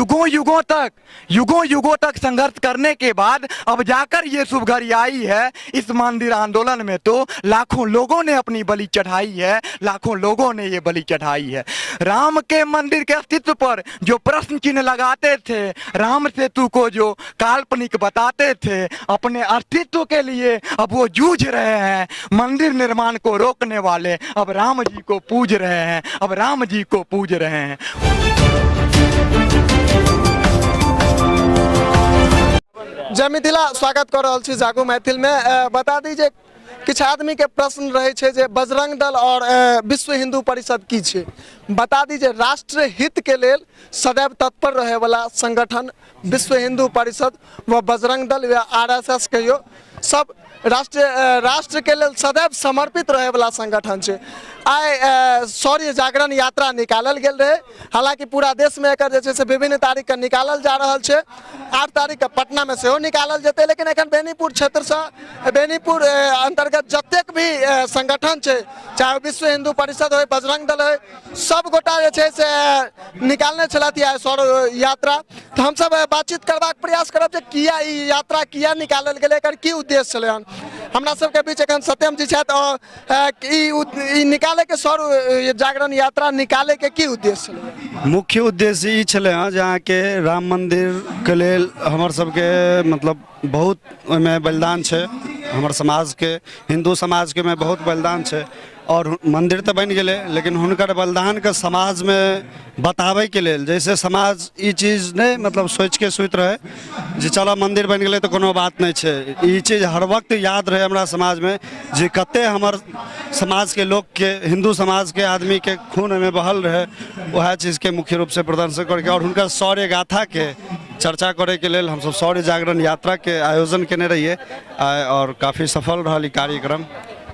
युगों युगों तक, युगों युगों तक संघर्ष करने के बाद अब जाकर ये शुभ घड़ी आई है। इस मंदिर आंदोलन में तो लाखों लोगों ने अपनी बलि चढ़ाई है, लाखों लोगों ने ये बलि चढ़ाई है। राम के मंदिर के अस्तित्व पर जो प्रश्न चिन्ह लगाते थे, राम सेतु को जो काल्पनिक बताते थे, अपने अस्तित्व के लिए अब वो जूझ रहे हैं। मंदिर निर्माण को रोकने वाले अब राम जी को पूज रहे हैं, अब राम जी को पूज रहे हैं। जय मिथिला, स्वागत कर रहल छी जागू मैथिल में। बता दी जे किछु आदमी के प्रश्न रहे छै जे बजरंग दल और विश्व हिंदू परिषद की छै। बता दी जे राष्ट्र हित के लेल सदैव तत्पर रहे वाला संगठन विश्व हिंदू परिषद व बजरंग दल या आरएसएस कहियो, सब राष्ट्र के लेल सदैव समर्पित रहे वाला संगठन छै। आइ शौर्य जागरण यात्रा निकालल गेल रहे। हालांकि पूरा देश में एकर जे छै से विभिन्न तारीख के निकालल जा रहल छै। 8 तारीख के पटना में सेहो निकालल जेतै, लेकिन एखन बेनीपुर क्षेत्रसँ बेनीपुर अंतर्गत जतेक भी संगठन छै, चाहे विश्व हिंदू परिषद होय, बजरंग दल होय, सब गोटा जे छै से निकालने छलथि आइ शौर्य यात्रा। तऽ हमसब बातचीत करबाक प्रयास करब जे किया ई यात्रा किया निकालल गेलै, एकर की उद्देश्य छलै हन। हमरा सबके बीच एखन सत्यम जी छथि और ई निकालैके, शौर्य जागरण यात्रा निकालैके की उद्देश्य छलै? मुख्य उद्देश्य ई छलै हँ जे अहाँके राम मन्दिरके लेल हमर सबके मतलब बहुत ओहिमे बलिदान छै। हमर समाजके, हिन्दू समाजके मे बहुत बलिदान छै आओर मन्दिर तऽ बनि गेलै, लेकिन हुनकर बलिदानके समाजमे बताबैके लेल, जैसे समाज ई चीज नहि मतलब सोचिके सुति रहै जे चलऽ मन्दिर बनि गेलै तऽ कोनो बात नहि छै। ई चीज हर वक्त याद रहै हमरा समाजमे जे कते हमर समाजके लोकके, हिन्दू समाजके आदमीके खून ओहिमे बहल रहै। वएह चीजके मुख्य रूपसँ प्रदर्शन करके आओर हुनकर शौर्य गाथाके चर्चा करैके लेल हमसब शौर्य जागरण यात्राके आयोजन केने रहियै आओर काफी सफल रहल ई कार्यक्रम।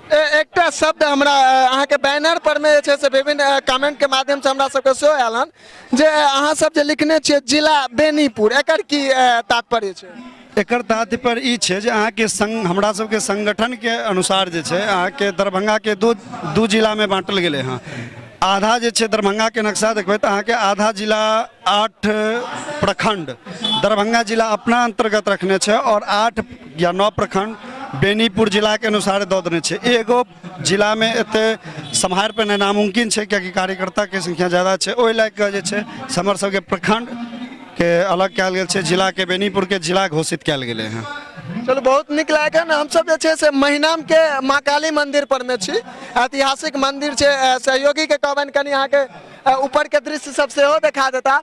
एकटा शब्द हमरा अहाँके बैनर पर मे जे छै से विभिन्न कमेंट के माध्यम से हमरा सबके सेहो आयल हन जे अहाँ सब जे लिखने छियै जिला बेनीपुर, एकर की तात्पर्य छै? एकर तात्पर्य ई छै जे अहाँके संग हमरा सबके संगठनके अनुसार जे छै अहाँके दरभंगाके दू दू जिलामे बाँटल गेलै हँ। आधा जे छै दरभंगाके नक्शा देखबै तऽ अहाँके आधा जिला 8 प्रखंड दरभंगा जिला अपना अंतर्गत रखने छै और 8 या 9 प्रखंड बेनीपुर जिलाके अनुसार दऽ देने छै। एगो जिलामे एते सम्हारि पेनाइ नामुमकिन छै, कियाकि कार्यकर्ताके संख्या ज़्यादा छै। ओहि लए कऽ जे छै से हमर सबके प्रखंडके अलग कयल गेल छै, जिलाके बेनीपुरके जिला घोषित कयल गेलै हँ। चलू, बहुत नीक लागल। हमसब जे छै से महिनाम के माँ काली मंदिर पर मे छी, ऐतिहासिक मंदिर छै। सहयोगी के कहबनि कनि अहाँके ऊपर के दृश्य सब सेहो देखा देता।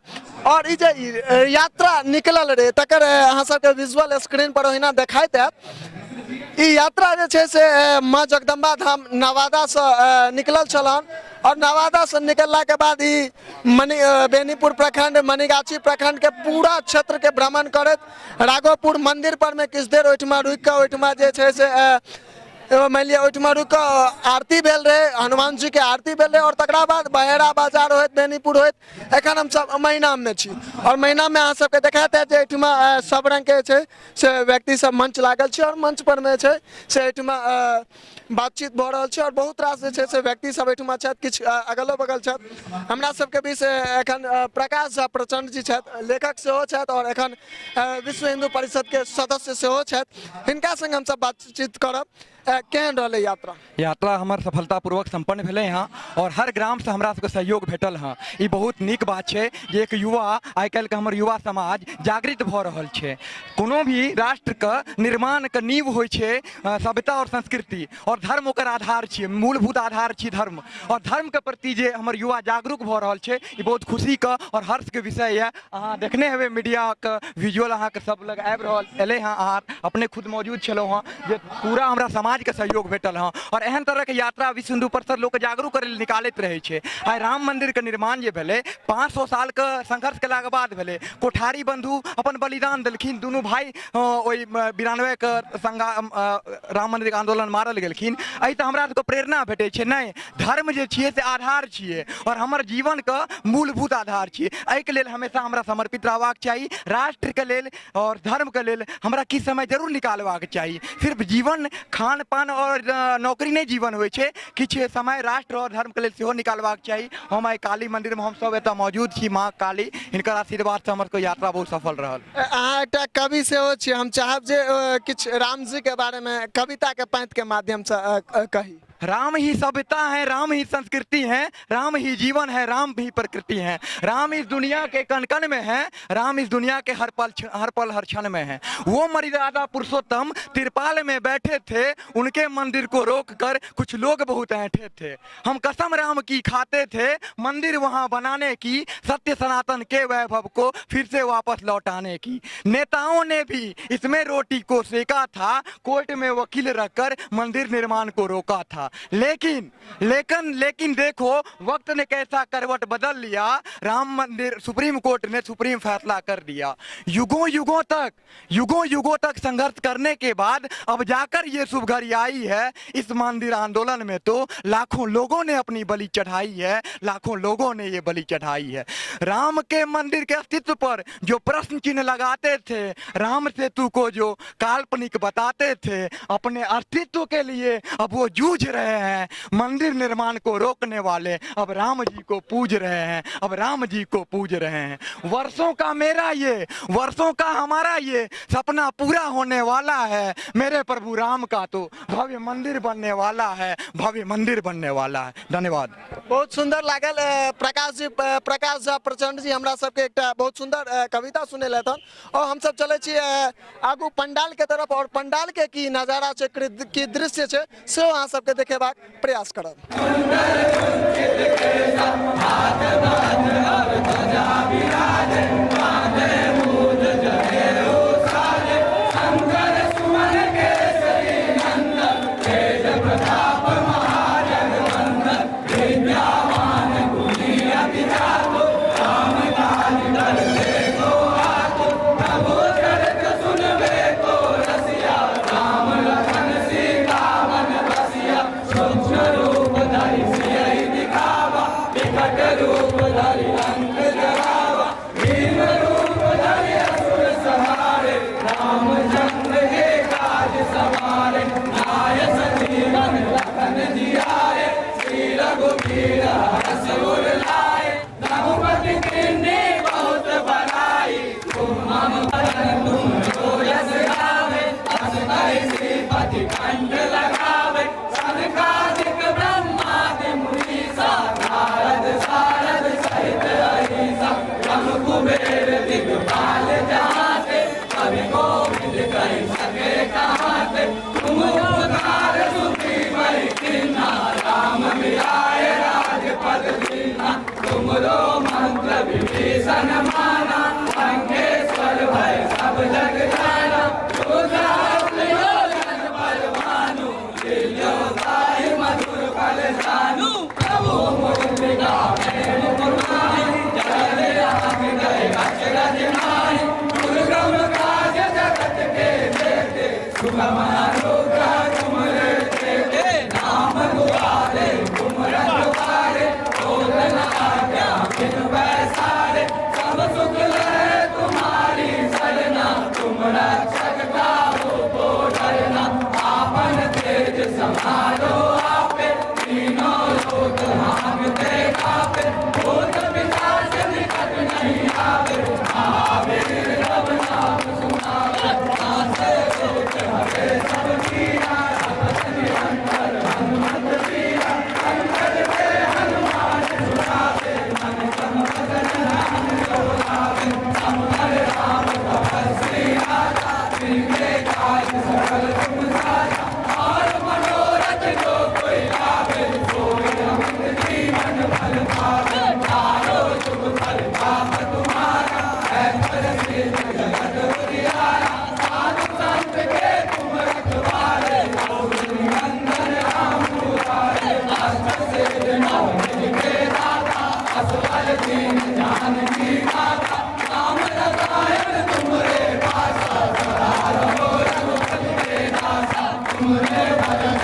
और ई जे यात्रा निकलल रहे तकर अहाँ सबके विजुअल स्क्रीन पर ओहिना देखाइत हैत। ई यात्रा जे छै से माँ जगदम्बा धाम नवादा से निकलल छलन और नवादा से निकलला के बाद ई मणि बेनीपुर प्रखंड, मणिगाछी प्रखंड के पूरा क्षेत्र के भ्रमण करैत राघोपुर मंदिर पर में किछु देर ओहिठमा रुकि कऽ ओहिठमा जे छै से मानि लिअ ओहिठमा रुकि कऽ आरती भेल रहै, हनुमान जी के आरती भेल रहै और तकरा बाद बहेरा बाजार होइत बेनीपुर होइत एखन हमसब महिनाममे छी। और महिनाममे अहाँ सबके देखाइत हैत जे एहिठमा सब रङ्गके जे छै से व्यक्ति सब मंच लागल छै और मंच पर मे छै से एहिठमा बातचीत भऽ रहल छै और बहुत रास जे छै से व्यक्ति सब एहिठमा छथि, किछु अगलो बगल छथि। हमरा सबके बीच एखन प्रकाश झा प्रचंड जी छथि, लेखक सेहो छथि और एखन विश्व हिंदू परिषद के सदस्य सेहो छथि। हिनका संग हमसब बातचीत करब। केहन रहलै यात्रा? यात्रा हमर सफलतापूर्वक सम्पन्न भेलै हँ और हर ग्रामसँ हमरा सबके सहयोग भेटल हँ। ई बहुत नीक बात छै जे एक युवा, आइ काल्हिके हमर युवा समाज जागृत भऽ रहल छै। कोनो भी राष्ट्रके निर्माणके नींव होइ छै सभ्यता और संस्कृति, और धर्म ओकर आधार छियै, मूलभूत आधार छियै धर्म। और धर्मके प्रति जे हमर युवा जागरूक भऽ रहल छै, ई बहुत खुशीके और हर्षके विषय यऽ। अहाँ देखने हेबै मीडियाके विजुअल अहाँके सब लग आबि रहल एलै हँ, अहाँ अपने खुद मौजूद छलहुँ हँ जे पूरा हमरा समाजके सहयोग भेटल हँ। और एहन तरहके यात्रा विश्व हिन्दू परिषद लोकके जागरूक करै लेल निकालैत रहै छै। आइ राम मन्दिरके निर्माण जे भेलै 500 सालके संघर्ष केलाके बाद भेलै। कोठारी बन्धु अपन बलिदान देलखिन, दुनू भाइ ओहि 92के संगा राम मन्दिरके आन्दोलन मारल गेलखिन। एहिसँ हमरा सबके प्रेरणा भेटै छै, नहि धर्म जे छियै से आधार छियै और हमर जीवनके मूलभूत आधार छियै। एहिके लेल हमेशा हमरा समर्पित रहबाक चाही राष्ट्रके लेल और धर्मके लेल हमरा किछु समय जरूर निकालबाक चाही। सिर्फ जीवन खान खान पान और नौकरी नहि जीवन होइ छै, किछु समय राष्ट्र और धर्मके लेल सेहो निकालबाक चाही। हम आइ काली मन्दिरमे हमसब एतऽ मौजूद छी, माँ काली हिनकर आशीर्वादसँ हमर सबके यात्रा बहुत सफल रहल। अहाँ एकटा कवि सेहो छी, हम चाहब जे किछु रामजी के बारेमे कविताके पाँतिके माध्यमसँ कही। राम ही सभ्यता है, राम ही संस्कृति है, राम ही जीवन है, राम ही प्रकृति है। राम इस दुनिया के कण कण में है, राम इस दुनिया के हर पल हर पल हर क्षण में है। वो मर्यादा पुरुषोत्तम तिरपाल में बैठे थे, उनके मंदिर को रोक कर कुछ लोग बहुत ऐंठे थे। हम कसम राम की खाते थे मंदिर वहाँ बनाने की, सत्य सनातन के वैभव को फिर से वापस लौटाने की। नेताओं ने भी इसमें रोटी को सेका था, कोर्ट में वकील रखकर मंदिर निर्माण को रोका था। लेकिन लेकिन लेकिन देखो वक्त ने कैसा करवट बदल लिया, राम मंदिर सुप्रीम कोर्ट ने सुप्रीम फैसला कर दिया। युगों युगों तक, युगों युगों तक संघर्ष करने के बाद अब जाकर ये शुभ घड़ी आई है। इस मंदिर आंदोलन में तो लाखों लोगों ने अपनी बलि चढ़ाई है, लाखों लोगों ने ये बलि चढ़ाई है। राम के मंदिर के अस्तित्व पर जो प्रश्न चिन्ह लगाते थे, राम सेतु को जो काल्पनिक बताते थे, अपने अस्तित्व के लिए अब वो जूझ रहे हैं। मंदिर निर्माण को रोकने वाले अब राम जी को पूज रहे हैं, अब राम जी को पूज रहे हैं। वर्षों का मेरा ये, वर्षों का हमारा ये सपना पूरा होने वाला है। मेरे प्रभु राम का तो भव्य मंदिर बनने वाला है, भव्य मंदिर बनने वाला है। धन्यवाद। बहुत सुंदर लागल प्रकाश जी, प्रकाश झा प्रचंड जी हमरा सबके एकटा बहुत सुंदर कविता सुनेलथि हन। और हमसब चलै छी आगू पंडाल के तरफ, और पंडाल के की नजारा छै, की दृश्य छै, सेहो अहाँ सबके देखेबाक प्रयास करब।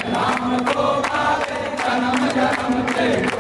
राम को भावे जन्म जन्म के।